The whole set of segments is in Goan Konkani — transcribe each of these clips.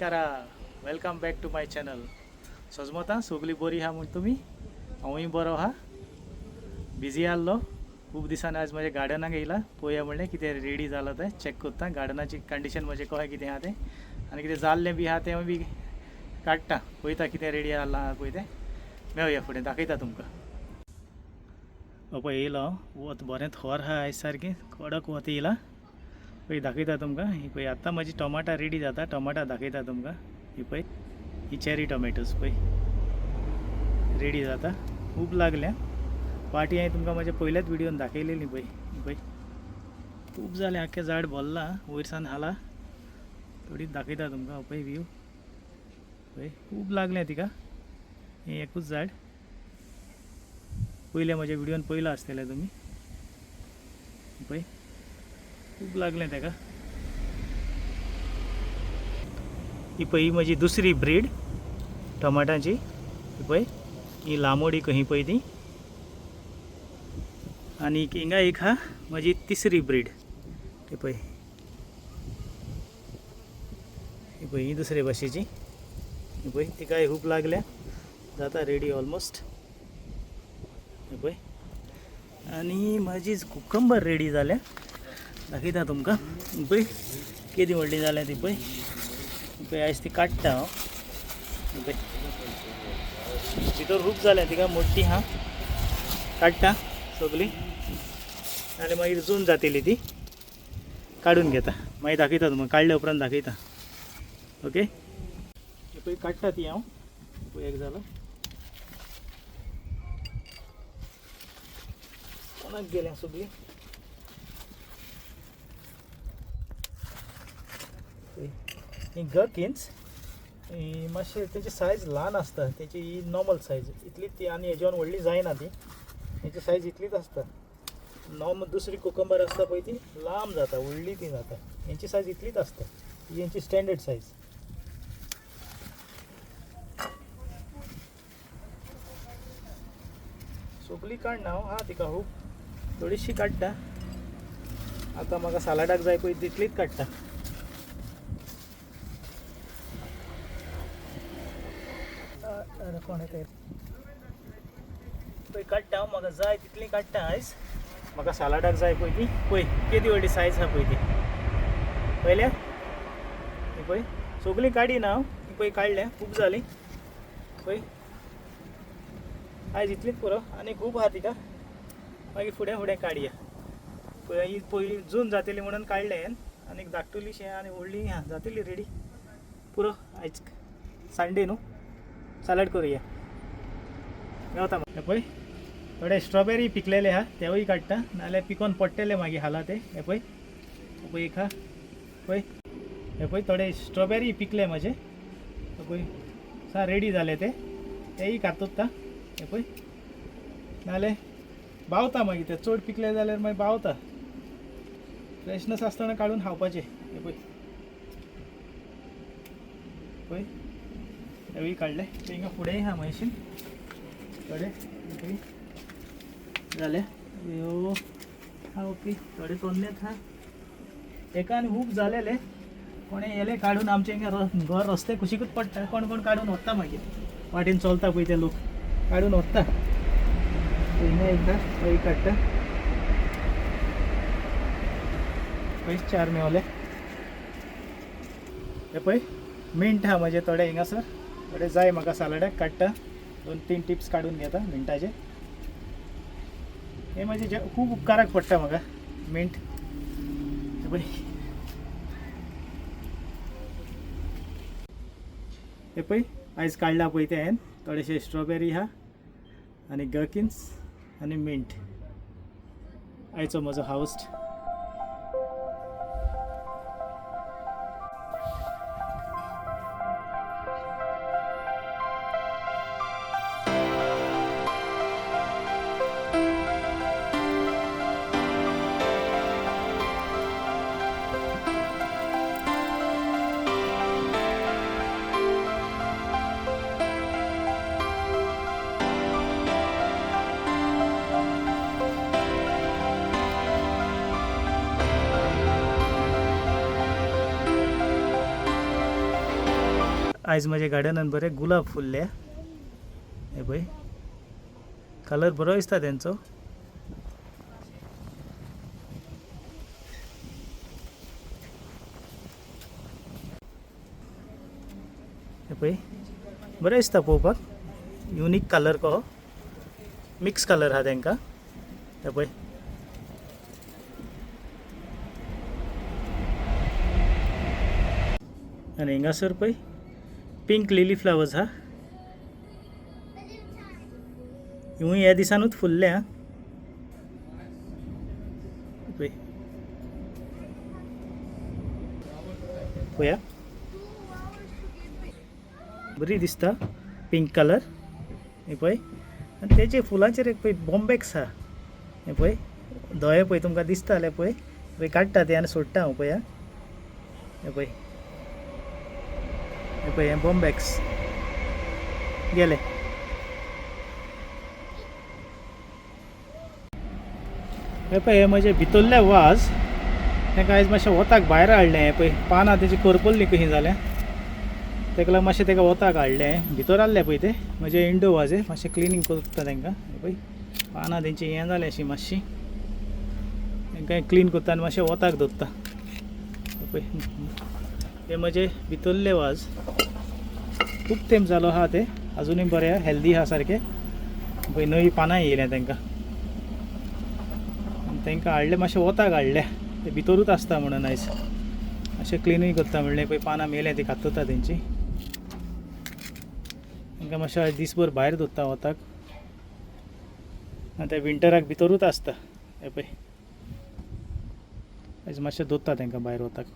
गोंयकारा, welcome back to my channel. सजमता सगळीं बरी आहा म्हूण तुमी, हांवूय बरो आहा. बिजी आहलो खूब दिसांनी. आज म्हज्या गार्डनाक येयला, पळोवया म्हणलें कितें रेडी जालां तें चॅक करता. गार्डनाची कंडिशन म्हजें कशें कितें आहा तें आनी कितें जाल्लें बी आहा तें बी काडटा, पळयता कितें रेडी जालां पळय तें. मेळया फुडें, दाखयता तुमकां. पळय येयलो हांव, वत बरें थोर आहा आयज, सारकें कडक वत येयलां. पळय दाखयता तुमकां. ही पळय आतां म्हजी टोमाटां रेडी जाता, टोमाटां दाखयता तुमकां. ही पळय, ही चेरी टोमॅटोज पळय रेडी जाता, खूब लागल्या. पाटी हांवें तुमकां म्हज्या पयल्याच व्हिडियोन दाखयलेली. पळय ही पळय खूब जालें, आख्खें झाड भरलां वयर सान हाला. थोडीच दाखयता तुमकां. पळय व्यू पळय, खूब लागलें तिका. हें एकूच झाड पयल्या म्हज्या व्हिडियोन पयलां आसतलें तुमी. पळय खूब लागलें तेका. ही पळय ही म्हजी दुसरी ब्रीड टमाटांची. ही पळय ही लांबोडी कही पळय ती. आनी हिंगा एक आहा म्हजी तिसरी ब्रीड. ही पळय, ही पळय ही दुसरे भाशेची. ही पळय तिकाय खूब लागल्या, जाता रेडी ऑलमोस्ट. ही पळय आनी म्हजी कुकंबर रेडी जाल्या, दाखयता तुमकां. ही पळय केदी व्हडली जाल्या ती पळय. ही पळय आयज ती काडटा हांव. ही पळय भितर खूब जाल्या तिका, मोठी आहा. काडटा सगळी आनी मागीर जून जातली ती, काडून घेता. मागीर दाखयता तुमकां, काडल्या उपरांत दाखयता. ओके, ही पळय काडटा ती हांव. पळय एक जालो, कोणाक गेल्या सगळी. ही गकिन्स ही मातशे तेची सायज ल्हान आसता, तेची ही नॉर्मल सायज इतलीच ती, आनी हेज्यान व्हडली जायना ती, हेची सायज इतलीच आसता नॉर्मल. दुसरी कुकंबर आसता पळय ती लांब जाता, व्हडली ती जाता. हेंची सायज इतलीच आसता, ही हेंची स्टँडर्ड सायज. सगळी काडना हांव, हा तिका खूब थोडीशी काडटा. आतां म्हाका सालाडाक जाय पळय तितलीच काडटा. कोण येता पळय, काडटा हांव, म्हाका जाय तितली काडटा आयज. म्हाका सालाडाक जाय पळय ती. पळय केदी व्हडली सायज आहा पळय ती, पळयल्या. ही पळय सगळीं काडिना हांव, ही पळय काडल्या, खूब जाली. पळय आयज इतलीच पुरो, आनी खूब आहा तिका, मागीर फुडें फुडें काडया. पळय ही पयली जून जातली म्हणून काडलें हांवें, आनी धाकटुलीशी आनी व्हडली आहा, जातली रेडी. पुरो आयज संडे न्हू, सालाड करुया. मेवता. हे पळय थोडे स्ट्रॉबेरी पिकलेले आहा, तेवूय काडटा, नाल्यार पिकोन पडटले मागीर हाला ते. हे पळय, हे पळय एक आहा पळय. हे पळय थोडे स्ट्रॉबेरी पिकले म्हजे, हे पळय सा रेडी जाले ते, तेय कातुत्ता. हे पळय नाल्यार बावता मागीर ते, चड पिकले जाल्यार मागीर बावता. फ्रेशनस आसतना काडून खावपाचे. हे पळय पळय हेवूय काडले. ते हिंगा फुडें आहा म्हयशीन थोडे पळय जाले. ह्यो हा ओके, थोडे तोन्नेच आहा, एका आनी खूब जालेले. कोणे येले काडून, आमचे हिंगा घर रस्ते कुशीकूच पडटा, कोण कोण काडून व्हरता मागीर, वाटेन चलता पळय ते लोक काडून व्हरता. हिंगा एक आहा, तोय काडटा. पळय चार मेवले. हे पळय मिंट आहा म्हजे थोडे हिंगासर, थोडे जाय म्हाका सालाडाक, काडटा 2-3 टिप्स काडून घेता मिंटाचे. हे म्हजे खूब उपकाराक पडटा म्हाका मिंट. हे पळय, हे पळय आयज काडला पळय ते हांवें, थोडेशे स्ट्रॉबेरी आहा आनी गकिन्स आनी मिंट. आयचो म्हजो हावस्ट. आयज म्हज्या गार्डनान बरे गुलाब फुल्ले. हे पळय कलर बरो दिसता तेंचो. हे पळय बरें दिसता पळोवपाक. युनीक कलर कहो, मिक्स कलर आहा तेंकां. हे पळय आनी हिंगासर पळय पिंक लिली फ्लावर्स आहा. हिवूय ह्या दिसानूच फुल्ले आं. पळय पळया बरी दिसता पिंक कलर. हे पळय आनी तेजे फुलांचेर एक पळय बॉम्बेक्स आहा. हे पळय दोळे पळय तुमकां दिसता जाल्यार पळय पळय काडटा ते आनी सोडटा हांव पळया. हे पळय हे पळय हें बॉम्बेक्स गेले. हे पळय हे म्हजे भितरले वाज तांकां आयज मातशें वताक भायर हाडलें. हें पळय पानां तेजी करपल्ली कशी जाल्या, ताका लागून मातशें ताका वताक हाडलें. भितर आहले पळय ते म्हजे इंडो वाज मातशें क्लिनींग करता तांकां. हें पळय पानां तेंची हें जालें अशी मातशी, तांकां क्लीन करता आनी मातशें वताक दवरता. पळय हे म्हजे भितरले वाज खूब तेंप जालो आहा ते अजुनूय बरे आहा, हेल्दी आहा सारके. पळय नवी पानां येयल्या तांकां. तांकां हाडलें मातशें वताक हाडलें, ते भितरूच आसता म्हणून आयज मातशें क्लिनूय करता म्हणलें. पळय पानां मेल्या ती कातरता तेंची. तांकां मातशें आयज दीसभर भायर दवरता वताक. आनी ते विंटराक भितरूच आसता. हे पळय आयज मातशें दवरता तांकां भायर वताक.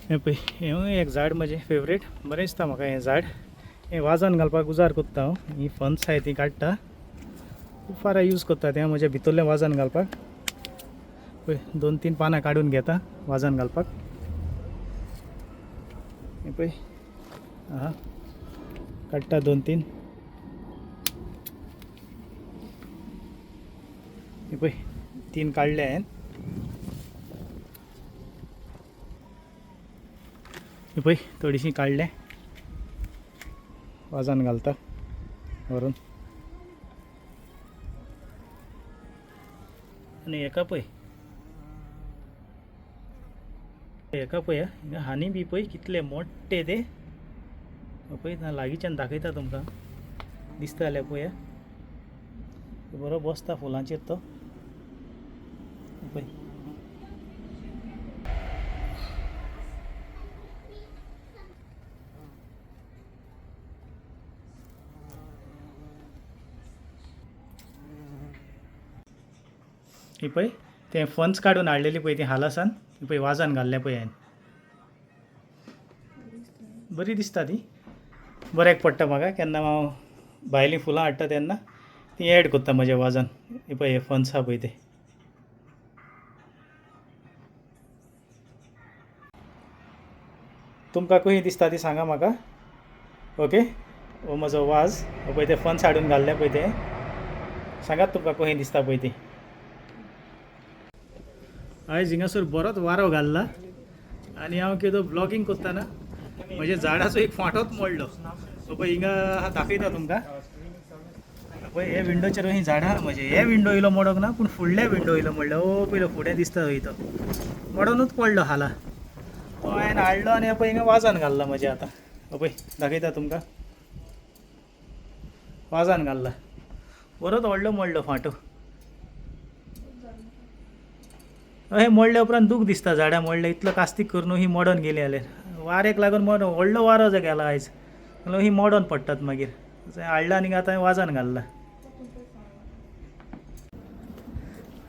हें पळय हेंवूय एक झाड म्हजें फेवरेट, बरें दिसता म्हाका हें झाड. हें वाजान घालपाक उजार करता हांव. ही फन्स आहाय ती काडटा, खूब फारा यूज करता तें म्हज्या भितरलें वाजान घालपाक. पळय 2-3 पानां काडून घेता वाजान घालपाक. हें पळय आहा काडटा 2-3. हें पळय 3 काडले हांवें. हें पळय थोडीशीं काडलें वाजान घालता व्हरून. आनी हेका पळय हेका पळय हिंगा हानी बी पळय कितले मोठे ते. पळय लागींच्यान दाखयता तुमकां, दिसता जाल्यार पळया. बरो बसता फुलांचेर तो. पळय ही पळय ते फन्स काडून हाडलेली पळय ती हालासान, ही पळय वाजान घाल्लें पळय हांवें. बरी दिसता ती, बऱ्याक पडटा म्हाका. केन्ना हांव भायलीं फुलां हाडटा तेन्ना ती एड करता म्हज्या वाजान. ही पळय हे फन्स आहा पळय ते. तुमकां खंय दिसता ती सांगा म्हाका. ओके, हो म्हजो वाज हो पळय ते फन्स हाडून घाल्ले पळय ते. सांगात तुमकां खंय दिसता पळय ती. आयज हिंगासर बरोच वारो घाल्ला आनी हांव कितें ब्लॉगींग करतना म्हज्या झाडाचो एक फांटोच मोडलो. पळय हिंगा दाखयता तुमकां. पळय हे विंडोचेर ही झाडां म्हजे, हे विंडो येयलो मोडोंक ना पूण फुडले विंडो येयलो मोडलो. ओ पयलो फुडें दिसता थंय तो मोडोनूच पडलो हाला. तो हांवें हाडलो आनी पळय हिंगा वाजान घाल्ला म्हज्या. आतां पळय दाखयता तुमकां, वाजान घाल्ला बरोच व्हडलो मोडलो फांटो. हे मोडल्या उपरांत दूख दिसता झाडां मोडले, इतलो कास्तीक करून ही मोडोन गेली जाल्यार. वाऱ्याक लागून मोडोन व्हडलो वारो जो गेला आयज, ही मोडोन पडटात मागीर. हाडला आनी आतां वाजान घाल्ला.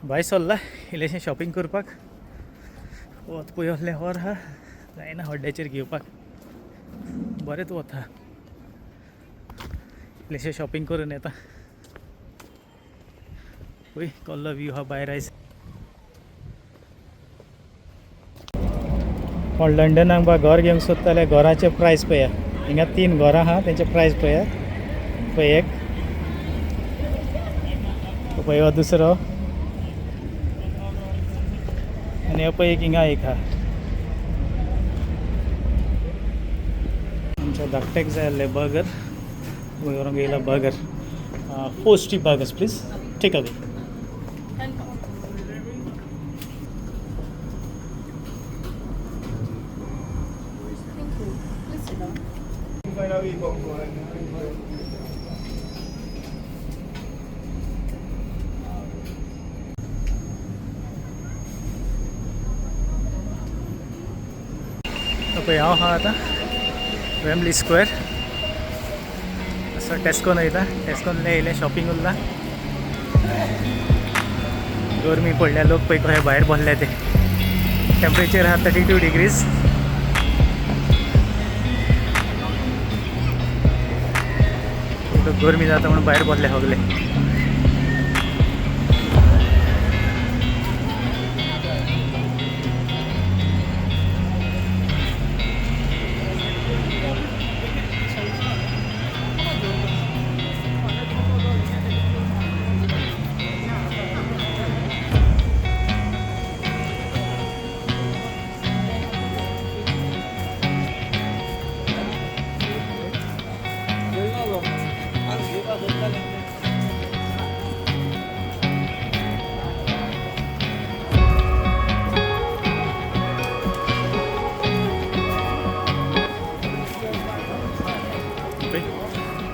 भायर सरला इल्लेशें शॉपिंग करपाक. वत पळय असलें व्हर आहा जायना हड्ड्याचेर घेवपाक, बरेंच वत आहा. इल्लेशें शॉपिंग करून येता. पळय कसलो व्यू आहा भायर आयज. कोण लंडनाक बा घर घेवंक सोदता जाल्यार घराचे प्रायस पळया. हिंगा 3 घरां आहा तेंचे प्रायस पळया. पळय एक, पळय हो दुसरो, आनी हो पळय एक हिंगा एक आहा. धाकट्याक जाय आसलें बर्गर, व्हरूंक येयला burger. 4 steak burgers please, take away. Thank you. Please sit down. पळय हांव आहा आतां वेम्बली स्क्वेअर. असो टेस्कोन वयता. टेस्कोन येयलें, शॉपिंग उरलां. गरमी पडल्या, लोक पळय कशे भायर बसले ते. टेम्परेचर आहा 32 डिग्रीज. गरमी जाता म्हणून भायर बसले सगळे.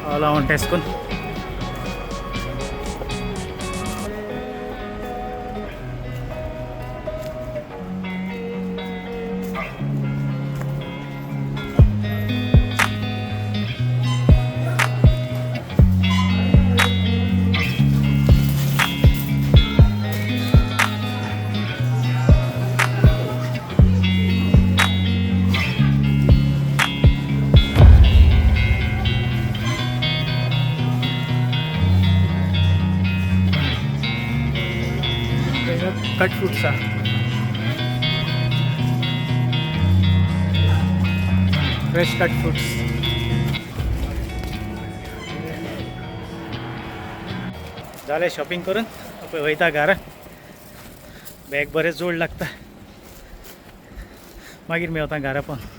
पावला हांव टेस्कोन. कट फ्रुट्स आहा, फ्रेश कट फ्रुट्स. जालें शॉपिंग करून, पळय वयता घरा. बॅग बरें जोड लागता. मागीर मेवता घरा पण.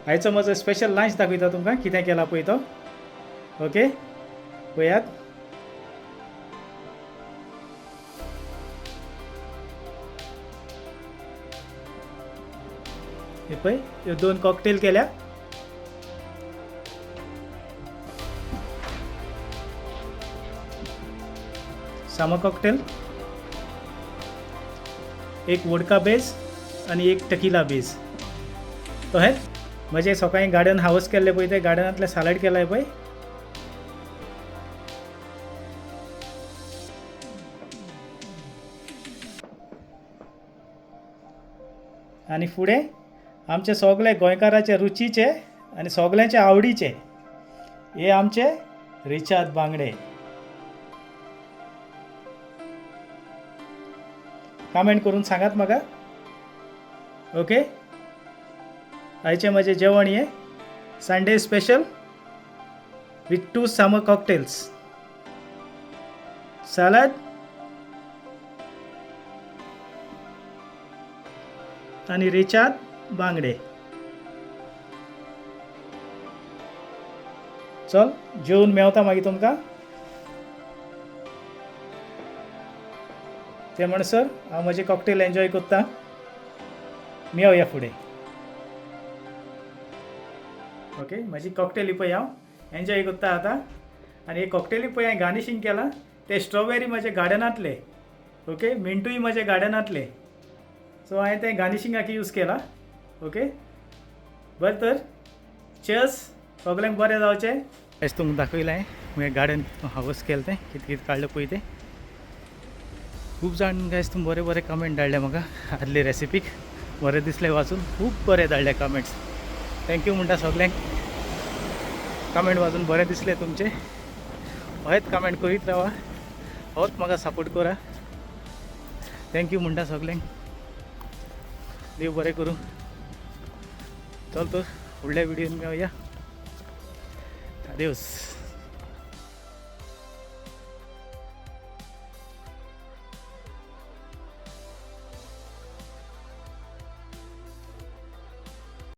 आयचो म्हजो स्पेशल लंच दाखयता तुमकां कितें केलां पळय तो. ओके, पळयात. हे पळय, ह्यो 2 कॉकटेल केल्या. सामो कॉकटेल, एक वोडका बेज आनी एक टकिला बेज. तशेंच म्हजें सकाळीं गार्डन हावस केल्लें पळय, तें गार्डनांतलें सालड केलां पळय. आनी फुडें आमचे सगळे गोंयकाराचे रुचीचे आनी सगळ्यांचे आवडीचे हे आमचे रिचाद बांगडे. कमेंट करून सांगात म्हाका. ओके, आयचें म्हजें जेवण हें Sunday special with 2 summer cocktails, salad आनी रेचाद बांगडे. चल जेवन मेवता मागीर तुमकां. ते म्हणसर हांव म्हजे कॉकटेल एन्जॉय करता. मेवया फुडें. ओके, म्हजी कॉकटेली पळय हांव एन्जॉय करता आतां. आनी हे कॉकटेली पळय हांवें गार्निशींग केलां ते स्ट्रॉबेरी म्हज्या गार्डनांतले. ओके, मिंटूय म्हज्या गार्डनांतले. सो हांवें तें गार्निशिंगाक यूज केला. ओके, बरें तर, चेर्स, सगल्यांक बरें जावचें. अशें तुमकां दाखयलें मुगे गार्डन हावस केलें तें, कितें कितें काडलें पळय तें. खूब जाण गायज तुमी बरे बरे कमेंट धाडले म्हाका आदले रेसिपीक. बरें दिसलें वाचून, खूब बरे धाडले कमेंट्स. Thank you म्हणटा सगल्यांक. कमेंट वाचून बरें दिसलें तुमचें. हयच कमेंट करीत रावा, होच म्हाका सपोर्ट करा. Thank you म्हणटा सगल्यांक. देव बरें करूं. चल तर, फुडल्या व्हिडियोन मेळया. आदेवस.